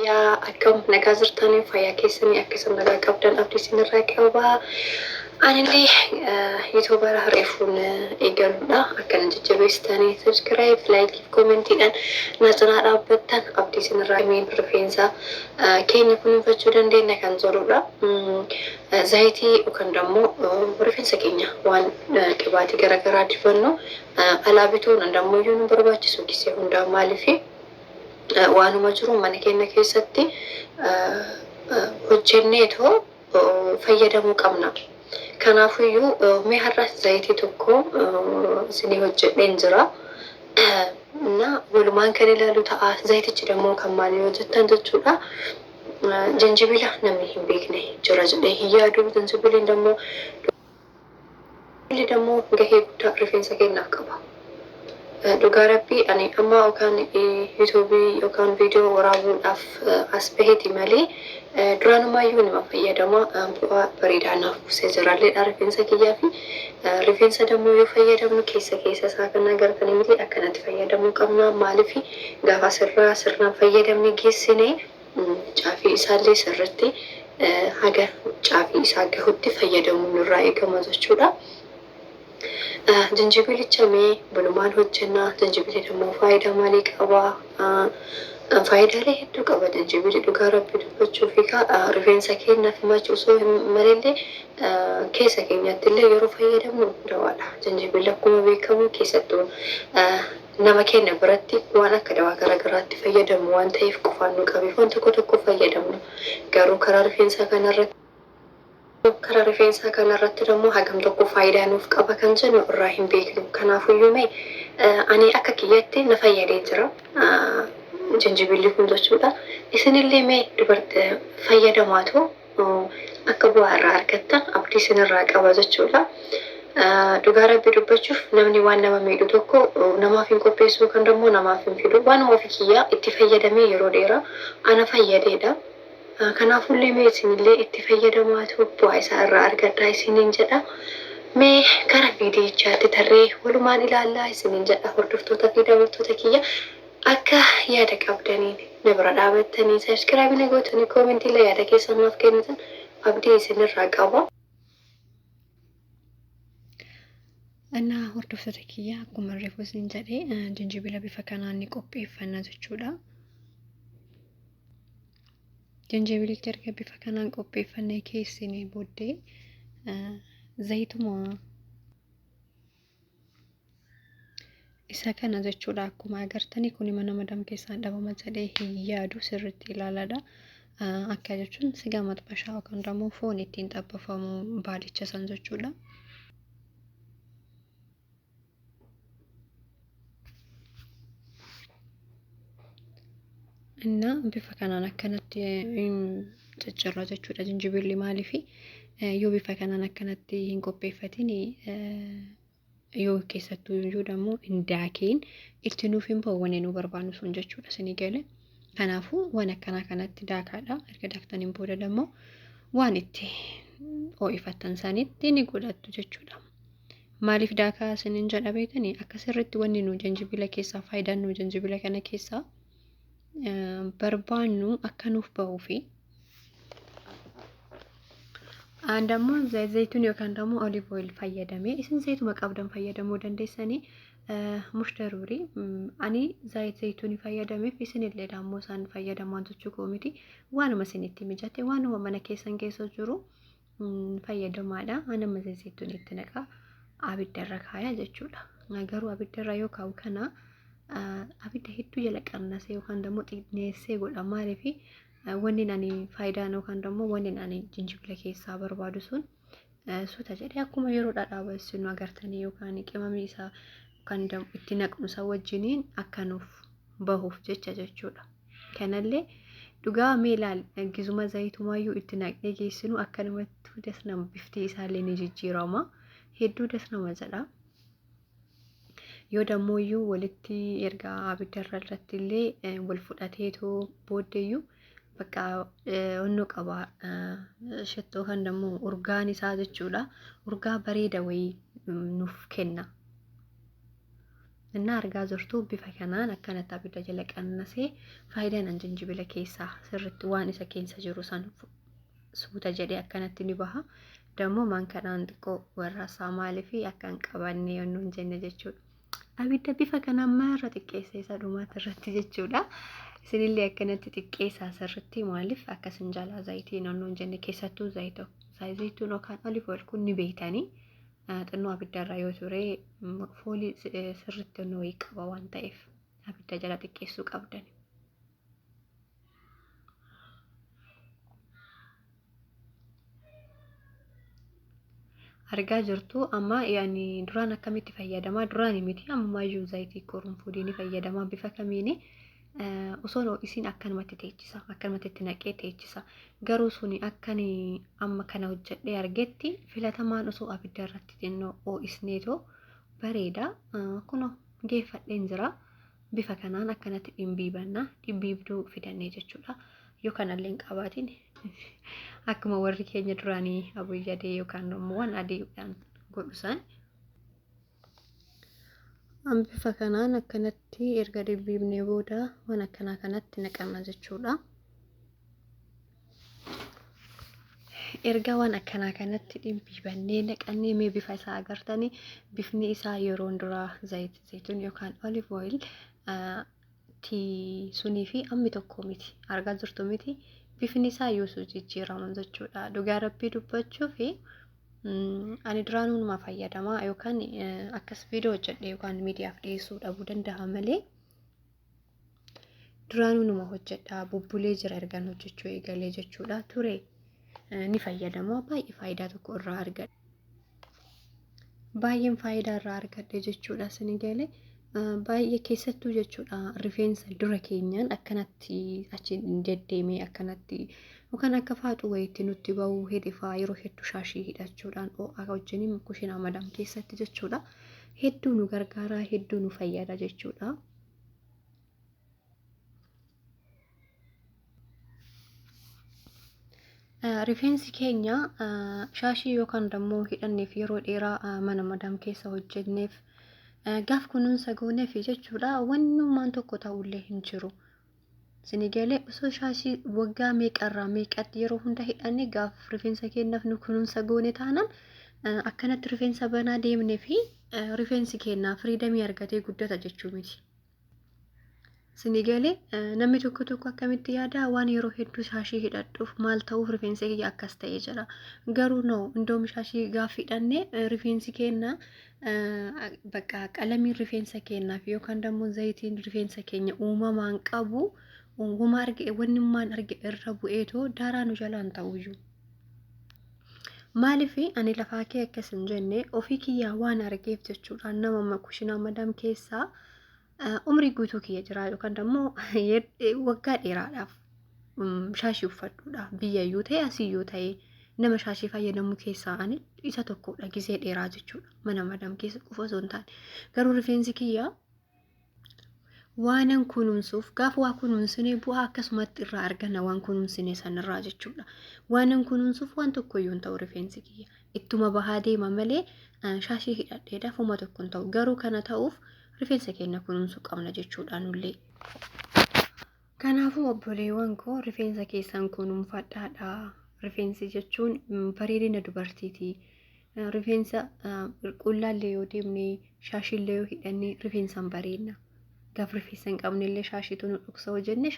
Yaa akkam nagaa jirtanii fayyaa keessanii akka isin nagaa qabdan abdii isinirraa qaba. Anillee YouTubera reefuun eegaludha. Akkana jajjabeessitanii subscribe, like fi commentiidhaan na cinaa dhaabbattan abdii isinirraa miin rifeensa keenya kunuunfachuu dandeenya kan jedhudha. Zayitii yookaan immoo rifeensa keenya waan qibaatii garaagaraa dibannu alaa bituun ammoo nu barbaachisu gisee hundaa maaliifi waanuma jiru mana keenya keessatti hojjenneetoo fayyadamuu qabna. Kanaafiyyuu mee har'a zayitii tokko isinii hojjedheen jira. Na walumaan kan ilaalu ta'a. Zayitichi immoo kan maalii hojjettan jechuudha. Janjibila namni hin beekne jira jedhee hin yaadu. Janjibilli immoo gahee guddaa rifeensa keenyaaf qaba. Dhugaa rabbii ani amma yookaan YouTubeii yookaan viidiyoo waraabuudhaaf as baheeti malee duraanumayyuu nima fayyadama bu'aa bareedaa naaf buusee jiraalleedha rifeensa kiyyaa fi rifeensa dammoo yoo fayyadamnu keessa keessa isaa kan agartanii miti akkanatti fayyadamuu qabna maaliif gaafa sirraa sirnaan fayyadamne geessine caafii isaallee sirritti haga caafii isaa gahutti fayyadamuun nurraa eegama jechuudha. Janjibilicha mee walumaan hojjennaa. Janjibili immoo faayidaa maalii qaba? Faayidaalee hedduu qaba janjibili dhugaa rabbii dubbachuu fi rifeensa keenyaaf machi osoo hin malallee keessa keenyatti illee yeroo fayyadamnu dawaadha. Janjibilli akkuma beekamu keessattuu nama keenya biratti waan akka dawaa garaagaraatti fayyadamu waan ta'eef qofaan nu qabeef waan tokko tokko fayyadamna. Garuu karaa rifeensaa kanarratti immoo hagam tokko faayidaa nuuf qaba kan jennu irraa hin beeknu. Kanaafuyyuu mee ani akka kiyyatti na fayyadee jira. Janjibilli kun jechuudha. Isinillee mee dubartii fayyadamaatu akka bu'aa irraa argattan abdii isinirraa qaba jechuudha. Dhugaa rabbii dubbachuuf namni waan nama miidhu tokko namaaf hin qopheessu yookaan immoo namaaf hin fidu. Waanuma ofii kiyyaa itti fayyadamee yeroo dheeraa ana fayyadeedha. Kanaafullee mee isinillee itti fayyadamaatu bu'aa isaa irraa argadhaa isiniin jedha. Mee gara viidiyichaatti tarree walumaan ilaallaa isiniin jedha hordoftoota fi daawwattoota kiyya. Akka yaada qabdaniin na bira dhaabattanii subscribe na gootanii commentiilee yaada keessan naaf kennitan abdii isinirraa qaba. እና hordoftoota kiyya akkuma reefu isin jedhee jinjibila bifa kanaan ni qopheeffanna jechuudha. Jinjibilicha erga bifa kanaan qopheeffannee keessinee booddee zayituma isa kana jechuudha. Akkuma agartanii kun mana madam keessaan dhabama jedhee hin yaadu sirriitti ilaaladha. Akka jechuun sigaa maxbashaa yookaan immoo foon ittiin xabbafamu baalicha san jechuudha. እና bifa kanaan akkanatti ciccirra jechuudha jinjibilli maaliifi yoo bifa kanaan akkanatti hin qopheeffatin yoo keessattuu iyyuu ደግሞ hin daakiin itti nuuf hin bahu wanni nu barbaannu sun jechuudha isinii gale. Kanaafuu waan akkanaa kanatti daakaadha. Erga daaktaniin booda ደግሞ waan itti ho'ifattan sanitti ni godhattu jechuudha. Maaliif daakaa isiniin jedha beektanii akka sirriitti wanni nu janjibila keessaa faayidaan nu janjibila kana keessaa barbaannu akka nuuf bahuufi. ደግሞ zayituun yookaan ደግሞ olive oil fayyadamee isin zayituma qabdan fayyadamuu dandeessanii مش ضروري ani zayit zayituunii fayyadameef isinillee ደግሞ isaan fayyadamaa jechuu koo miti waanuma isinitti mijate waanuma mana keessan keessa jiru fayyadamaadha. Anama zayituun itti naqaa abiddarra kaaya jechuudha. Garuu abiddarra yoo kaa'u kana abidda hedduu jala qannasee yookaan ደግሞ xinneessee godha maaliif wanni ani faayidaan yookaan ደግሞ wanni ani jinjibila keessaa barbaadu sun suuta jedhee akkuma yeroo dhadhaa baassinu agartanii yookaan qimamni isaa kan itti naqnu isa wajjiniin akka nuuf bahuuf jecha jechuudha. Kanallee dhugaa mee ilaal gizuma zayitumayyuu itti naqnee geessinu akkanumattuu das nama bifti isaallee ni jijjiirama. Hedduu das nama jedha. Yoo dammoo walitti erga abiddarra irratti illee wal fudhateetoo booddeeyyuu bakka onnoo qaba shittoo kan dammoo urgaan isaa jechuudha. Urgaa bareeda wayii nuuf kenna. Innaa argaa jirtu bifa kanaan akkanatti abidda jala qannasee faayidaan an jinjibila keessaa sirritti waan isa keessa jiru san suuta jedhee akkanatti ni baha. Dammoo maankaadhaan xiqqoo warraasaa maaliif akka hin qabanne yommuu hin jenne jechuudha. Abidda bifa kanaan maarra xiqqeessa isa dhumaati irratti jechuudha. Isinillee akkanatti xiqqeessaa sirritti maaliif akkasin jalaa zayitii yommuu hin jenne keessattuu zayituun yookaan olive oil kun ni beektanii. Xinnoo abiddarra yoo ture foolii sirriitti wayii qaba waan ta'eef abidda jala xiqqeessuu qabdan. Argaa jirtu amma yaani duraan akkamitti fayyadamaa duraan miti ammumaayyuu zayitii qurunfuudii ni fayyadamaa bifa kamiini osoo isin akkanumatti teechisa akkanumatti itti naqee teechisa garuu suni akkani amma kana hojjedhee argetti filatamaan osoo abidda irratti xinnoo ho'isneetoo bareeda. Kunoo geeffadheen jira. Bifa kanaan akkanatti dhimbiibanna dhimbiibduu fidannee jechuudha. Yoo kanallee hin qabaatin akkuma warri keenya duraanii abuyyadee yookaan immoo waan adiidhaan godhu san. Bifa kanaan akkanatti erga dhimbiibnee booda waan akkanaa kanatti naqanna jechuudha. Erga waan akkanaa kanatti dhimbiibannee naqannee mee bifa isaa agartanii bifni isaa yeroon duraa zayituun yookaan olive oil sunii fi ammi tokko miti argaa jirtu miti bifni isaa yoosuu jijjiirama jechuudha. Dhugaa rabbii dubbachuu fi ani duraanuuma fayyadamaa yookaan akkas viidiyoo hojjedhe yookaan miidiyaaf dhiyeessuu dhabuu danda'a malee duraanuuma hojjedha bubbulee jira ergaan hojjechuu eegalee jechuudha ture. Ni fayyadama baay'ee faayidaa tokko irraa argadhe. Baay'een faayidaa irraa argadhe jechuudha isin galee baay'ee keessattuu jechuudha rifeensa dura keenyaan akkanatti achi deddeemee akkanatti yookaan akka faaxuu wayiitti nutti bahuu hedifaa yeroo hedduu shaashii hidhachuudhaan ho'a wajjiniin kushinaa madam keessatti jechuudha hedduu nu gargaaraa hedduu nu fayyada jechuudha. Rifeensi keenya shaashii yookaan dammoo hidhanneef yeroo dheeraa mana madam keessa hojjenneef gaaf kunuunsa gooneef jechuudha wannummaan tokko ta'ullee hin jiru. Isin galee osoo shaashii waggaa meeqarraa meeqatti yeroo hunda hidhanne gaaf rifeensa keenyaaf nu kunuunsa goone taanaan akkanatti rifeensa banaa deemnee fi rifeensi keenya firiidamii argatee guddata jechuu miti. Isin galee namni tokko tokko akkamitti yaada waan yeroo hedduu shaashii hidhadhuuf maal ta'uuf rifeensi kiyya akkas ta'ee jira. Garuu noo indoom shaashii gaaf hidhanne rifeensi keenya bakka qalamiin rifeensa keenyaaf yookaan immoo zayitiin rifeensa keenya uumamaan qabu uumama arge wannummaan arge irra bu'eetoo daaraa nu jalaan ta'uyyuu. Maaliif ani lafaa kee akkas hin jenne ofii kiyyaa waan argeef jechuudha nama kushinaa madam keessaa umrii guutuu kiyya jira yookaan immoo waggaa dheeraadhaaf shaashii uffadhuudha biyyayyuu ta'e asiyyuu ta'e nama shaashii fayyadamu keessaa ani isa tokkodha gisee dheeraa jechuudha mana madam keessa qofa osoo hin taane garuu rifeensi kiyya waanan kunuunsuuf gaafa waa kunuunsinee bu'aa akkasumatti irraa arganna waan kunuunsine sanirraa jechuudha waanan kunuunsuuf waan tokkoyyuu hin ta'u rifeensi kiyya ittuma bahaa deema malee shaashii hidhadheedhaaf homa tokko hin ta'u garuu kana ta'uuf rifeensa keenya kunuunsuu qabna jechuudha nullee. Kanaafuu obboleewwan koo rifeensa keessan kunuunfadhaadha. Rifeensi jechuun bareedina dubartiiti. Rifeensa qullaallee yoo deemne shaashiillee yoo hidhanne rifeensaan bareedna. Gaaf rifeensa hin qabnellee shaashiitu nu dhoksa hojjenne.